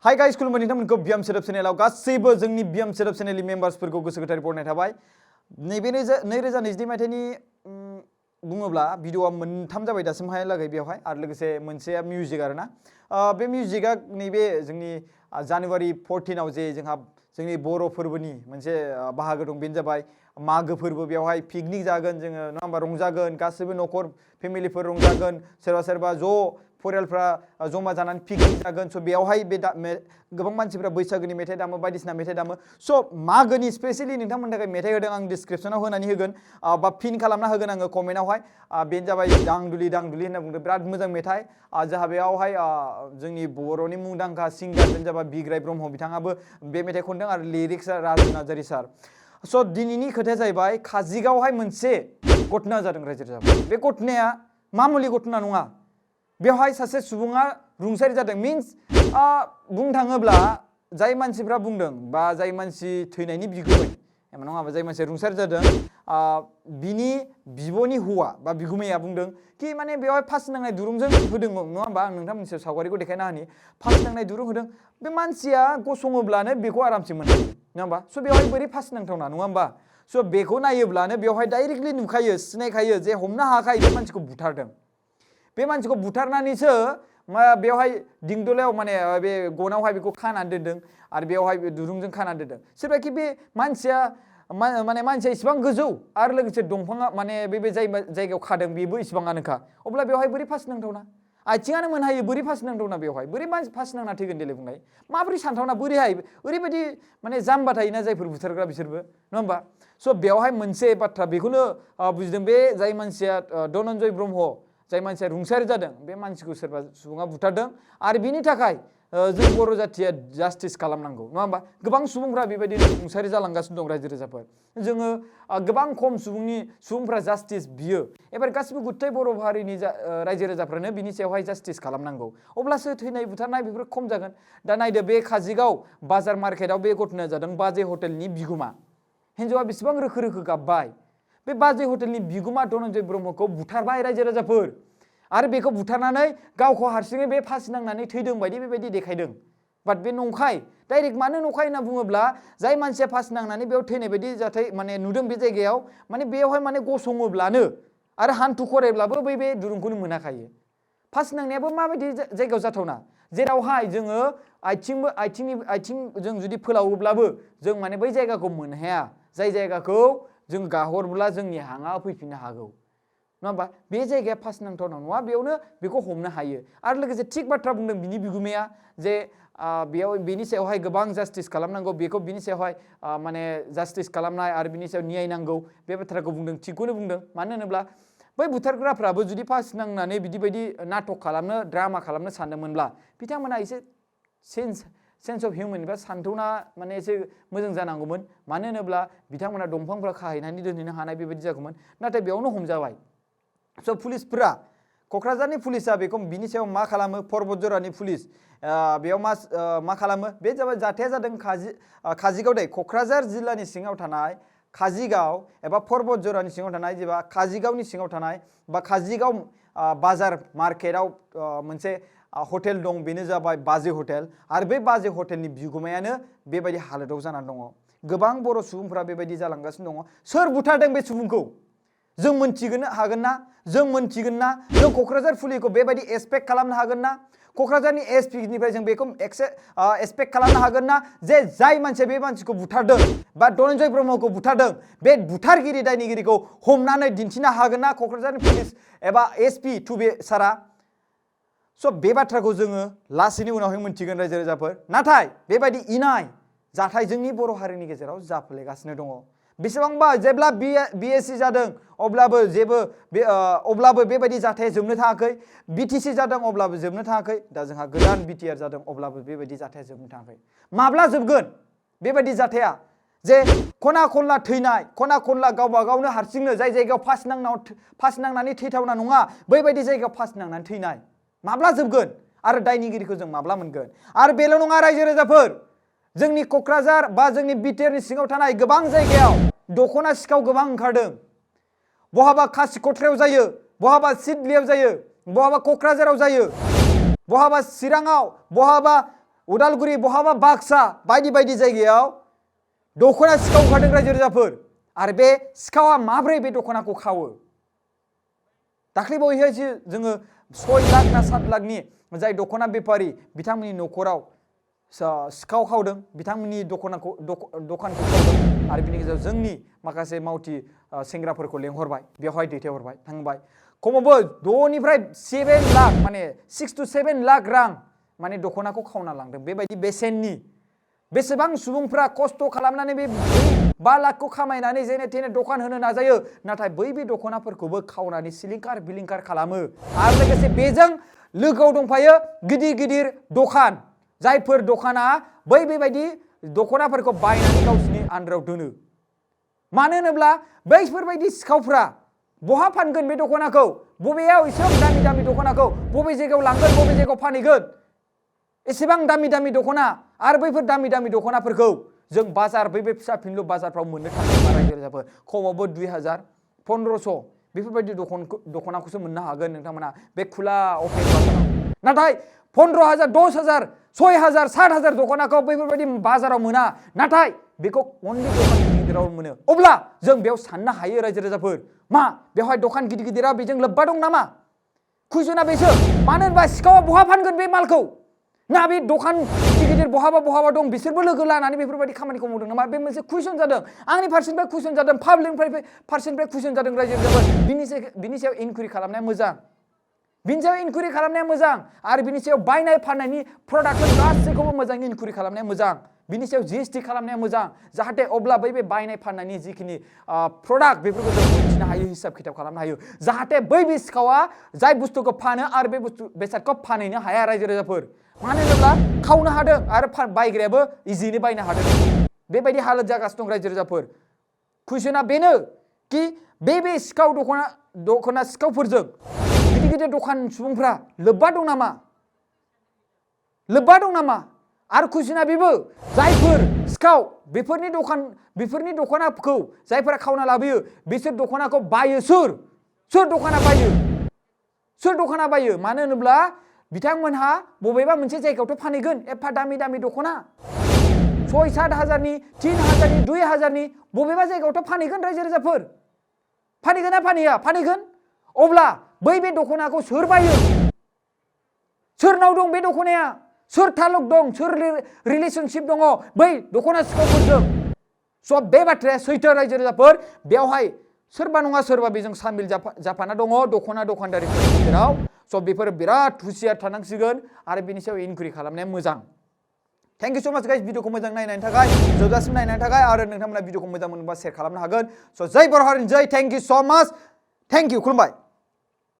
Hi guys खुलुमबाय नोंथांमोनखौ बियाम setup चेनेलाव गासैबो जोंनि बियाम सेटअप चेनेलनि मेम्बार्सफोरखौ गोसो गोथारै बरायनाय थाबाय। नैबे 2022 मायथाइनि बुङोब्ला भिडिअआ मोनथाम जाबाय दासिमहालागै बेवहाय आरो लोगोसे मोनसेया मिउजिक आरोना। बे मिउजिकआ नैबे जोंनि जानुवारि 14 आव जे जोंहा जोंनि बर' फोरबोनि मोनसे बाहागो दं बेनो जाबाय मागो फोरबो। बेवहाय पिकनिक जागोन जोङो नङा होमबा, रंजागोन गासैबो न'खर फेमिलिफोर रंजागोन, सोरबा सोरबा ज' फरियालफ्रा जमा जानानै पिकनिक जागोन। स' बेवहाय गोबां मानसिफ्रा बैसागोनि मेथाइ दामो, बायदिसिना मेथाइ दामो। स' मागोनि स्पेसियेलि नोंथांमोननि थाखाय मेथाइ होदों, आं डिसक्रिपसनाव होनानै होगोन बा पिन खालामना होगोन आङो कमेन्टआवहाय। बेनो जाबाय दांदुलि दांदुलि होनना बुंदों, बिराद मोजां मेथाइ। जोंहा बेयावहाय जोंनि बर'नि मुंदांखा सिंगार बेनो जाबाय बिग्राय ब्रह्म, बिथाङाबो बे मेथाइ खनदों आरो लिरिक्सआ राजु नार्जारी सार। स' दिनैनि खोथाया जाहैबाय काजिगावहाय मोनसे घटना जादों रायजो राजाफोर। बे घटनाया मामुलि घटना नङा, बेवहाय सासे सुबुङा रुंसारि जादों। मिन्स बुंनो थाङोब्ला जाय मानसिफ्रा बुंदों बा जाय मानसि थैनायनि बिगुमै नङाबा जाय मानसिया रुंसारि जादों बिनि बिब'नि हौवा बा बिगुमैया बुंदों कि माने बेवहाय फासि नांनाय दुरुंजों होदोंमोन नङा होमबा। आं नोंथांमोननि सावगारिखौ देखायना होनि, फासि नांनाय दुरुं होदों। बे मानसिया गसङोब्लानो बेखौ आरामसे मोनहायो नङा होमबा। स' बेवहाय बोरै फासि नांथावना नङा होमबा। स' बेखौ नायोब्लानो बेवहाय डाइरेक्टलि नुखायो, सिनायखायो जे हमनो हाखायो बे मानसिखौ बुथारदों। बे मानसिखौ बुथारनानैसो बेवहाय दिंदलायाव माने बे गनावहाय बेखौ खानानै दोनदों आरो बेवहाय दुरुंजों खानानै दोनदों। सोरबाखि बे मानसिया माने मानसिया इसिबां गोजौ आरो लोगोसे दंफाङा माने बे जाय जायगायाव खादों बेबो इसिबाङानोखा, अब्ला बेवहाय बोरै फासि नांथावना? आथिङानो मोनहायो, बोरै फासि नांथावना? बेवहाय बोरै फासि नांना थैगोन देलाय बुंलाय? माबोरै सानथावना? बोरैहाय? ओरैबायदि माने जाम्बा थायोना जायफोर बुथारग्रा बिसोरबो नङा होमबा। स' बेवहाय मोनसे बाथ्रा बेखौनो बुजिदों, बे जाय मानसिया धनन्जय ब्रह्म, जाय मानसिया रुंसारि जादों, बे मानसिखौ सोरबा सुबुङा बुथारदों आरो बिनि थाखाय जों बर' जाथिया जास्टिस खालामनांगौ नङा होमबा। गोबां सुबुंफ्रा बेबायदिनो रुंसारि जालांगासिनो दं रायजो राजाफोर। जोङो गोबां खम सुबुंफ्रा जास्टिस बियो। एबार गासिबो गुथाय बर' हारिनि रायजो राजाफ्रानो बिनि सायावहाय जास्टिस खालामनांगौ, अब्लासो थैनाय बुथारनाय बेफोर खम जागोन। दा नायदो, बे काजिगाव बाजार मार्केटआव बे घटनाया जादों। बाजै हटेलनि बिगुमा हिन्जावा बेसेबां रोखो रोखो गाबबाय। बे बाजै हटेलनि बिगुमा धनन्जय ब्रह्मखौ बुथारबाय रायजो राजाफोर, आरो बेखौ बुथारनानै गावखौ हारसिङै बे फासि नांनानै थैदों बायदि बेबायदि देखायदों। बाट बे नंखाय। डाइरेक्ट मानो नंखाय होनना बुङोब्ला जाय मानसिया फासि नांनानै बेयाव थैनाय बायदि जाथाय माने नुदों बे जायगायाव, माने बेयावहाय माने गसङोब्लानो आरो हान्थु खरायब्लाबो बे दुरुंखौनो मोनाखायो। फासि नांनायाबो माबायदि जायगायाव जाथावना, जेरावहाय जोङो आथिंजों जुदि फोलावोब्लाबो जों माने बै जायगाखौ मोनहाया, जाय जायगाखौ जों गाहरब्ला जोंनि हाङा फैफिननो हागौ नङा होमबा। बे जायगाया फासि नांथावना नङा, बेयावनो बेखौ हमनो हायो। आरो लोगोसे थिग बाथ्रा बुंदों बिनि बिगुमाया जे बेयाव बेनि सायावहाय गोबां जास्टिस खालामनांगौ, बेखौ बिनि सायावहाय माने जास्टिस खालामनाय आरो बिनि सायाव न्याय नांगौ, बे बाथ्राखौ बुंदों। थिगखौनो बुंदों। मानो होनोब्ला बै बुथारग्राफ्राबो जुदि फासि नांनानै बिदि बायदि नाटक खालामनो, ड्रामा खालामनो सानदोंमोनब्ला बिथांमोना एसे सेन्स अफ हिउमेन बा सान्थौना माने एसे मोजां जानांगौमोन। मानो होनोब्ला बिथांमोना दंफांफ्रा खाहैनानै दोनहैनो हानाय बेबायदि जागौमोन, नाथाय बेयावनो हमजाबाय। स' पुलिसफोरा, क'क्राझारनि पुलिसा बेखौ बिनि सायाव मा खालामो, पर्बत जरानि पुलिस बेयाव मा खालामो, बे जाबाय जाथाया जादों काजिगाव दै, क'क्राझार जिल्लानि सिङाव थानाय काजिगाव एबा पर्बत जरानि सिङाव थानाय जेबा काजिगावनि सिङाव थानाय बा काजिगाव बाजार मार्केटआव मोनसे हटेल दं, बेनो जाबाय बाजै हटेल। आरो बे बाजै हटेलनि बिगुमायानो बेबायदि हालोदाव जानानै दङ। गोबां बर' सुबुंफ्रा बेबायदि जालांगासिनो दङ। सोर बुथारदों बे सुबुंखौ जों मोनथिगोन हागोन ना? जों मोनथिगोन ना? जों क'क्राझार पुलिसखौ बेबायदि एक्सपेक्ट खालामनो हागोन ना? क'क्राझारनि एसपिनिफ्राय जों बेखौ एक्सपेक्ट खालामनो हागोन ना जे जाय मानसिया बे मानसिखौ बुथारदों बा धनन्जय ब्रह्मखौ बुथारदों, बे बुथारगिरि दायनिगिरिखौ हमनानै दिन्थिनो हागोन ना क'क्राझारनि पुलिस एबा एसपि टुबे सारा? स' बे बाथ्राखौ जोङो लासैनि उनावहाय मोनथिगोन रायजो राजाफोर। नाथाय बेबायदि इनाय जाथाय जोंनि बर' हारिनि गेजेराव जाफ्लेगासिनो दङ। बेसेबांबा जेब्ला बिएसि जादों अब्लाबो बेबायदि जाथाया जोबनो थाङाखै। बिटिसि जादों अब्लाबो जोबनो थाङाखै। दा जोंहा गोदान बिटिआर जादों अब्लाबो बेबायदि जाथाया जोबनो थाङाखै। माब्ला जोबगोन बेबायदि जाथाया? जे खना खनला थैनाय, खना खनला गावबा गावनो हारसिंनो जाय जायगायाव फासि नांनानै थैथावना नङा, बैबायदि जायगायाव फासि नांनानै थैनाय माब्ला जोबगोन आरो दायनिगिरिखौ जों माब्ला मोनगोन? आरो बेल' नङा रायजो राजाफोर, जोंनि क'क्राझार बा जोंनि बिटिआरनि सिङाव थानाय गोबां जायगायाव दख'ना सिखाव गोबां ओंखारदों। बहाबा खासिक'ट्रायाव जायो, बहाबा सिडलियाव जायो, बहाबा क'क्राझाराव जायो, बहाबा चिराङाव, बहाबा उदालगुरि बहाबा बाक्सा बायदि बायदि जायगायाव दख'ना सिखाव ओंखारदों रायजो राजाफोर आरो बे सिखावा माब्रै बे दख'नाखौ खावो दाख्लैबावैसो जोङो 6 लाख ना 7 लाखनि जाय दख'ना बेफारि बिथांमोननि न'खराव सिखाव खावदों बिथांमोननि दखानखौ खावदों आरो बिनि गेजेराव जोंनि माखासे मावथि सेंग्राफोरखौ लेंहरबाय बेवहाय दैथायहरबाय थांबाय खमावबो 6 निफ्राय 7 लाख माने 6 to 7 लाख रां माने दख'नाखौ खावना लांदों बेबायदि बेसेननि बेसेबां सुबुंफ्रा खस्थ' खालामनानै बे 5 लाखखौ खामायनानै जेने थेने दखान होनो नाजायो नाथाय बै दख'नाफोरखौबो खावनानै सिलिंखार बिलिंखार खालामो आरो लोगोसे बेजों लोगोआव दंफायो गिदिर गिदिर दखान जायफोर दखाना बेबायदि दख'नाफोरखौ बायनानै गावसिनि आन्दाराव दोनो मानो होनोब्ला बैफोरबायदि सिखावफ्रा बहा फानगोन बे दख'नाखौ बबेयाव एसेबां दामि दामि दख'नाखौ बबे जायगायाव लांगोन बबे जायगायाव फानहैगोन एसेबां दामि दामि दख'ना आरो बैफोर दामि दामि दख'नाफोरखौ जों बाजार बै फिसा फिनलु बाजारफ्राव मोननो थाङो रायजो राजाफोर खमावबो 2000 1500 बेफोरबायदि दख'नाखौसो मोननो हागोन नोंथांमोना बे खुला अपेन बाजाराव नाथाय 15000 10000 6000 70000 दख'नाखौ बैफोरबायदि बाजाराव मोना नाथाय बेखौ अनलि दखान गिदिराव मोनो अब्ला जों बेयाव साननो हायो रायजो राजाफोर मा बेवहाय दखान गिदिर गिदिरा बेजों लोब्बा दं नामा कुइसना बेसो मानो होनबा सिखावा बहा फानगोन बे मालखौ ना बे दखान गिदिर गिदिर बहाबा दं बिसोरबो लोगो लानानै बेफोरबायदि खामानिखौ मावदों नामा बे मोनसे कुइसन जादों आंनि फारसेनिफ्राय कुइसन जादों पाब्लिकनिफ्राय कुइसन जादों रायजो राजाफोर बिनि सायाव इनकुइरि खालामनाया मोजां बिनि सायाव इनकुइरि खालामनाया मोजां आरो बिनि सायाव बायनाय फाननायनि प्रडाक्टफोर गासैखौबो मोजां इनकुइरि खालामनाया मोजां बिनि सायाव GST खालामनाया मोजां जाहाथे अब्ला बै बायनाय फाननायनि जिखिनि प्रडाक्ट बेफोरखौ जों मिथिनो हायो हिसाब खिथाब खालामनो हायो जाहाथे बै सिखावा जाय बुस्थुखौ फानो आरो बे बेसादखौ फानहैनो हाया रायजो राजाफोर मानो होनोब्ला खावनो हादों आरो बायग्रायाबो इजियैनो बायनो हादों बेबायदि हालत जागासिनो दं रायजो राजाफोर कुइसना बेनो कि बे सिखाव दख'ना सिखावफोरजों गिदिर गिदिर दखान सुबुंफ्रा लोब्बा दं नामा आरो कुइसना बेबो जायफोर सिखाव बेफोरनि दख'नाखौ जायफोरा खावना लाबोयो बिसोर दख'नाखौ बायो सोर दख'ना बायो मानो होनोब्ला बिथांमोनहा बबेबा मोनसे जायगायावथ' फानहैगोन एफा दामि दामि दख'ना 6-7 हाजारनि 3 हाजारनि 2 हाजारनि बबेबा जायगायावथ' फानहैगोन रायजो राजाफोर फानहैगोन ना फानहैया फानहैगोन अब्ला बै दख'नाखौ सोर बायो सोरनाव दं बे दख'नाया सोर तालुक दं सोर रिलेशनशिप दङ बै दख'ना सिखावफोरजों स' बे बाथ्राया सैथो रायजो राजाफोर बेवहाय सोरबा नङा सोरबा बेजों सामिल जाफाना दङ दख'ना दखानदारिफोरनि गेजेराव स' बेफोर बिराद हुसियार थानांसिगोन आरो बिनि सायाव इनकुइरि खालामनाया मोजां थेंक इउ सो माच गाइस भिडिअखौ मोजां नायनायनि थाखाय जोबजासिम नायनायनि थाखाय आरो नोंथांमोना भिडिअखौ मोजां मोनोबा शेयार खालामनो हागोन स' जय बर' हारिनि जय थेंक इउ सो माच थेंक इउ खुलुमबाय